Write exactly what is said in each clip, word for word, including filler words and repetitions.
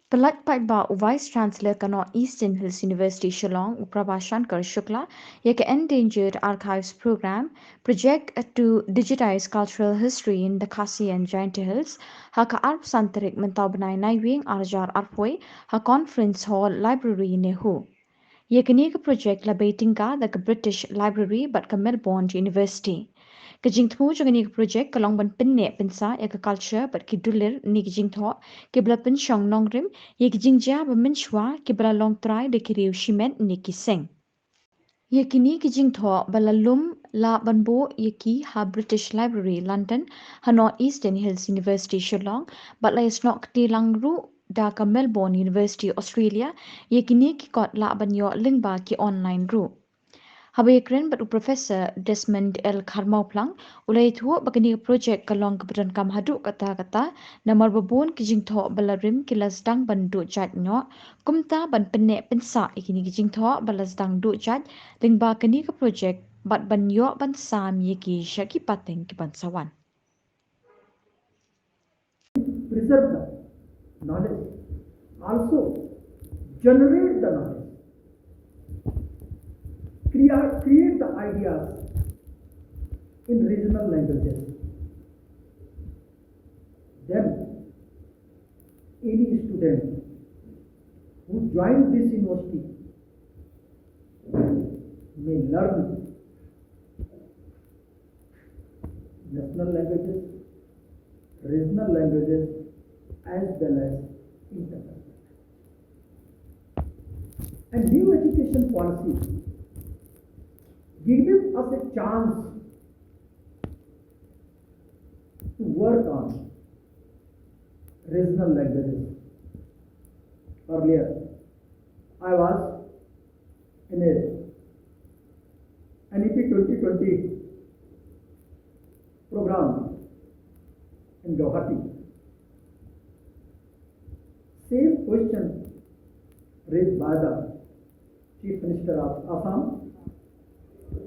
Pyllait paidbah u Vice Chancellor ka North Eastern Hills University Shillong, u Prabha Shankar Shukla, ïa ka Endangered Archives Program, Project to Digitize Cultural History in the Khasi and Jaintia Hills, ha ka arphew san tarik mynta u bnai Naiwieng arhajar arphew, ha Conference Hall Library NEHU. Ïa kane ka project la bei tyngka da ka British Library bad ka Melbourne University. Ka jingthmu jong kane ka project ka long ban pynneh pynsah ïa ka culture bad ki dulir ne ki jingthoh kiba la pynshong nongrim ïa ki jingjia ba mynshuwa kiba la long trai da ki riew shimet ne ki seng. Ïa kine ki jingthoh ba la lum lah ban buh ïa ki ha British Library London, ha North Eastern Hills University Shillong, bad la ïasnoh kti lang ruh da ka Melbourne University Australia, ïa kine ki kot lah ban ïoh lyngba ki online ruh. Haba ïakren bad u Professor Desmond L Kharmawphlang, u la ïathuh ba kane ka project ka long kaba donkam haduh katta katta, namar ba bun ki jingthoh ba la rim ki la sdang ban duh jait noh, kumta ban pynneh pynsah ïa kine ki jingthoh ba la sdang duh jait lyngba kane ka project bad ban ïoh ban sam ïa ki sha ki pateng ki ban sa wan. Preserve the knowledge, also generate the knowledge, create, create the ideas in regional languages. Then any student who joined this university may learn national languages, regional languages, as well as international. And new education policy giving us a chance to work on regional languages. Earlier, I was in a N E P twenty twenty program in Guwahati. Same question raised by the Chief Minister of Assam.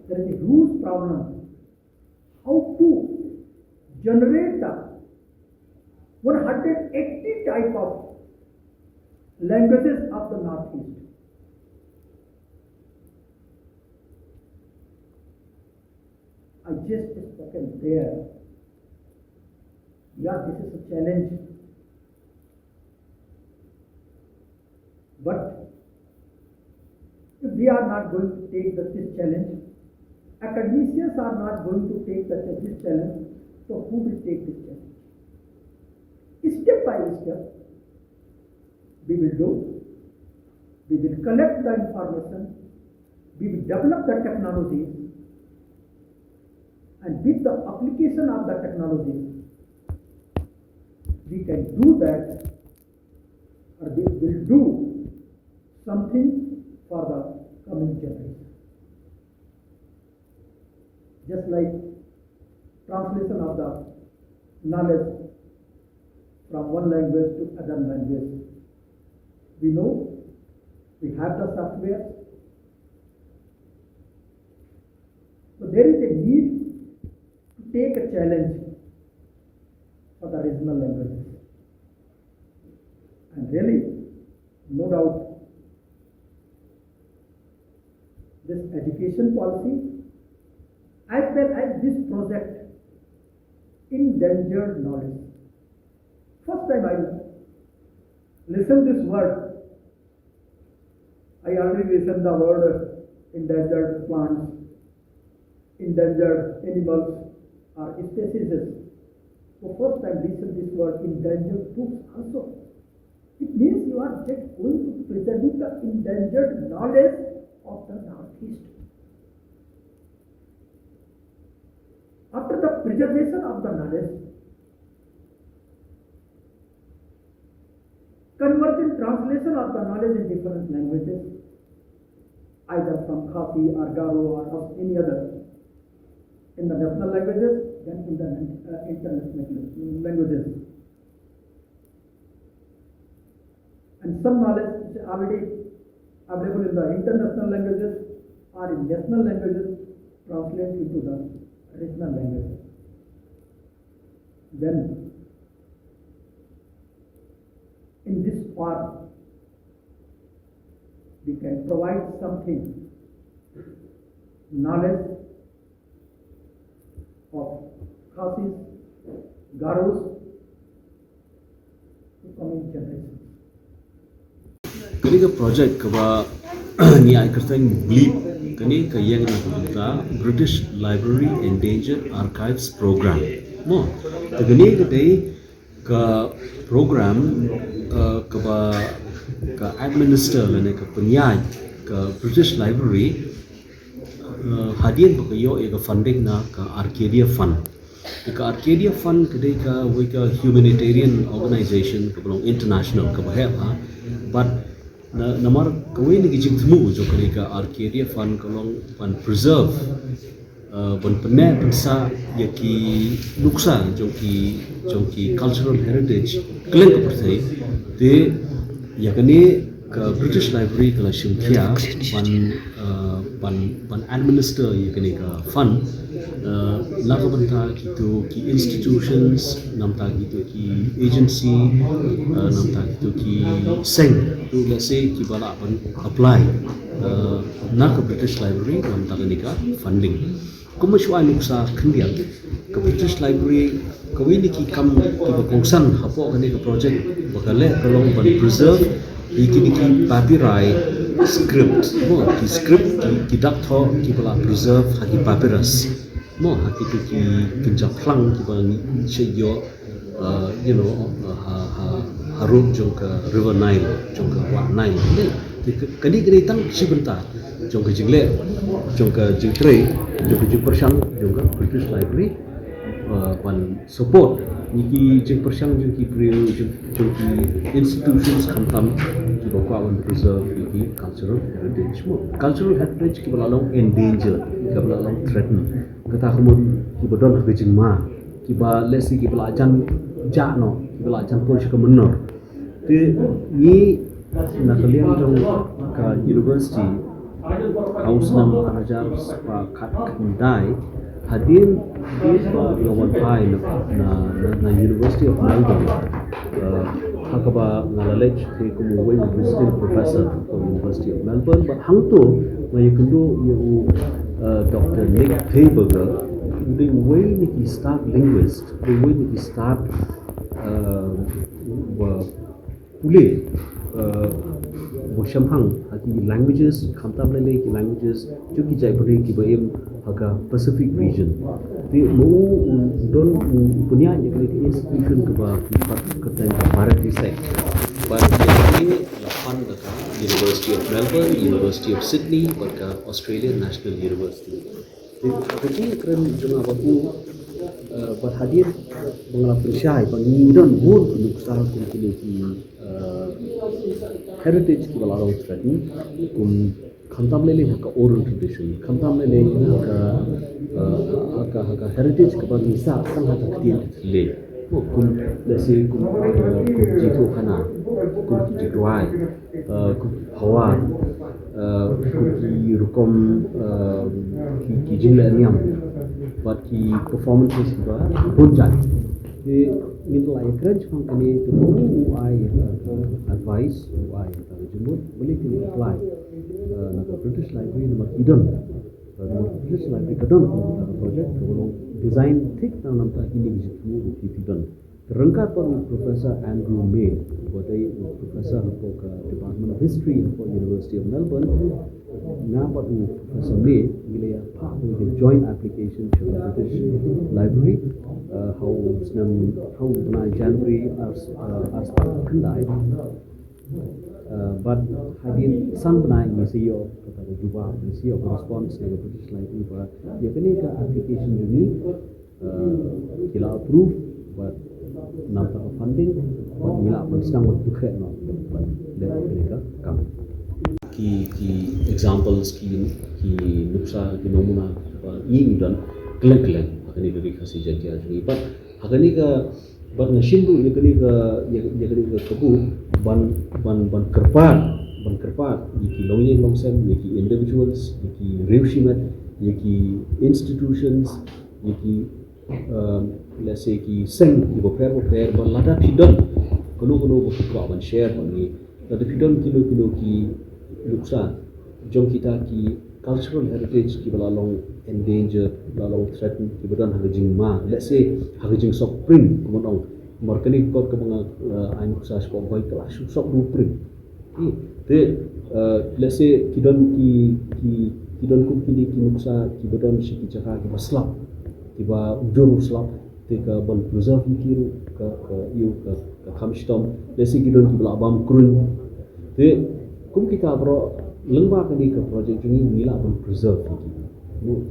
There is a huge problem how to generate the one hundred eighty type of languages of the Northeast. I just spoken there. Yeah, this is a challenge. But if we are not going to take the, this challenge, academicians are not going to take the, this challenge, so who will take this challenge? Step by step, we will do. We will collect the information. We will develop the technology. And with the application of the technology, we can do that, or we will do something for the coming generation. Just like translation of the knowledge from one language to other language. We know we have the software. So there is a need to take a challenge for the regional languages. And really, no doubt, this education policy, as well as this project, endangered knowledge. First time I listened this word. I already listened the word endangered plants, endangered animals or species. So first time listen this word endangered books also. It means you are just going to preserving the endangered knowledge of the Northeast. After the preservation of the knowledge, convergent translation of the knowledge in different languages, either from Khasi or Garo or of any other, in the national languages, then in the uh, international languages. And some knowledge is already available in the international languages or in national languages, translate into the regional languages. Then, in this Or we can provide something, knowledge of Khasis, Garos, to coming generations. Kane ka project kaba ngi ai kyrteng BLEEP, kane ka ïeng na ka bynta British Library Endangered Archives Program. Mo, te kane ka dei ka program uh, kaba ka administer lane ka pynïaid ka British Library uh, hadien ba ka ïoh ïa ka funding na ka Arcadia Fund. Ka Arcadia Fund ka dei ka wei ka humanitarian organization kaba long international kaba heh ha. But na namar kawei na ki jingthmu jong ka dei ka Arcadia Fund ka long ban preserve uh, ban pynneh pynsah ïa ki nuksa jong ki jong ki cultural heritage kylleng ka pyrthei. Te ïa kane ka British Library ka la shim khia ban uh, ban ban administer ïa kane ka fund uh, na ka bynta kito ki institutions, namta kito ki agency uh, namta kito ki seng tu lehse kiba lah ban apply uh, na ka British Library namta kane ka funding. Kumba shu ai nuksa khyndiat ka British Library kawei na ki kam kiba kongsan hapoh kane ka project ba ka leh ka long ban preserve ïa kine ki papyri script, mo, ki script ki dak thoh kiba la preserve ha ki papyrus, mo, ha kito ki kynja phlang kiba ngi shu ïoh uh, you know, uh, ha, ha, ha ruh jong ka River Nile, jong ka Wah Nile. Te ka dei ka dei tang shi bynta jong ka jingleh, jong ka jingtrei, jong ka jingpyrshang jong ka British Library uh, ban support ïa ki jingpyrshang jong ki briew, jong ki institutions khamtam kiba kwah ban preserve ïa ki cultural heritage. Cultural heritage kiba la long endangered, kiba la long threatened. Kata ka mut kiba don ha ka jingma, kiba lehse kiba la jan jah noh, kiba la jan poi sha ka mynnor. Te ngi na ka liang jong ka university ha u snem ar hajar spah khatkhyndai hadien ba nga wan phai na na University of Melbourne. Ha kaba nga la leit te kum uwei u visiting professor ka University of Melbourne, bad hangto nga ïakynduh ïa u Doctor Nick Thieberger, u dei uwei na ki stad linguist, u dei uwei na ki stad ba pule ba shemphang ha ki languages, khamtam lei lei ki languages jong ki jaitbynriew kiba im ha ka Pacific region. Te ma u u don u pynïaid ïa kane ka institution kaba ki pat kyrteng ka Bharati Sec. Bad ïa kane la fund da ka University of Melbourne, University of Sydney bad ka Australian National University. Te ka jingkren jong nga bad u bad hadien ba nga la pynshai ba ngi don bun ki nuksa kum kine ki heritage kiba la long threatened, kum khamtam lei lei ha ka oral tradition, khamtam lei lei ha ka ha ka ha ka heritage kaba ngi sah tang ha ka ktien ka thliew. Kum lehse kum kum jingthoh khana, kum ki jingrwai, kum ki phawar, kum ki rukom ki jingleh niam bad ki performances kiba bun jait. Te ngin la ïakren shaphang kane, te ma u u ai advice, u ai jingmut balei kin apply na ka British Library namar ki don, na ka British Library ka don ka project kaba long design thik tang namar kine ki jingthmu ki don. Ryngkat bad u Professor Andrew May, uba dei u professor hapoh ka Department of History hapoh University of Melbourne, nga bad u Professor May ngi la ïa phah ïa ka joint application sha ka British Library ha u snem, ha u bnai January ar spah khyndai. Bad hadien san bnai ngi sa ïoh kata ka jubab, ngi sa ïoh ka response na ka British Library ba ïa kane ka application jong ngi ki la approve bad namar ka funding bad ngi lah ban sdang ban pynkhreh noh ban leh kane ka kam. Ki ki examples, ki ki nuksa, ki namuna ba ngi don kylleng kylleng ha kane ka Ri Khasi Jaiñtia jong ngi. Bad ha kane ka Bad nga shim ruh ïa kane ka, ïa kane ka kabu ban ban ban kyrpad, ban kyrpad ïa ki longïing longsem, ïa ki individuals, ïa ki riew shimet, ïa ki institutions, ïa ki, let's say, ki seng kiba pher ba pher, ba lada phi don Kano kano ba ki kwah ban share bad ngi. Lada phi don kino kino ki nuksa jong kita ki cultural heritage kiba la long endangered, la long threatened, kiba don ha ka jingma, let's say ha ka jingsop pring, kumno ong, mar kane ka kot kaba nga, uh, ai nuksa shapoh bai ka la shu sop ruh pring. Hmm. Te, uh, let's say ki don ki, ki, ki don kum kine ki nuksa kiba don sha ki jaka kiba slap, kiba ujor slap, te ka ban preserve ïa ki ruh ka, ka, ïa ka, ka kham shitom. Let's say ki don kiba la bam kruiñ. Te kum kita baroh, lyngba kane ka project jong ngi, ngi lah ban preserve ïa ki.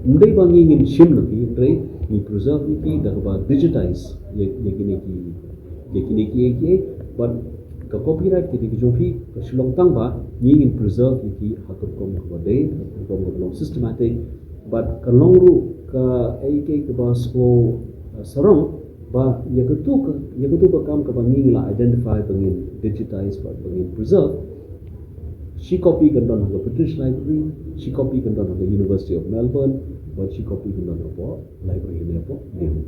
Ym dei ba ngi ngin shim na ki, hynrei ngi preserve ïa ki da kaba digitize ïa, ïa kine ki, ïa kine ki, ïa ki, but ka copyright ka dei ka jong phi, ka shu long tang ba ngi ngin preserve ïa ki ha ka rukom kaba dei, ha ka rukom kaba long systematic, but ka long ruh kaei kaei kaba sngewsarong ba ïa katu ka, ïa katu ka kam kaba ngi la identify ba ngin digitize bad ba ngin preserve, shi copy kan don ha ka British Library, shi copy kan don ha ka University of Melbourne, bad shi copy kan don hapoh library ne hapoh NEHU.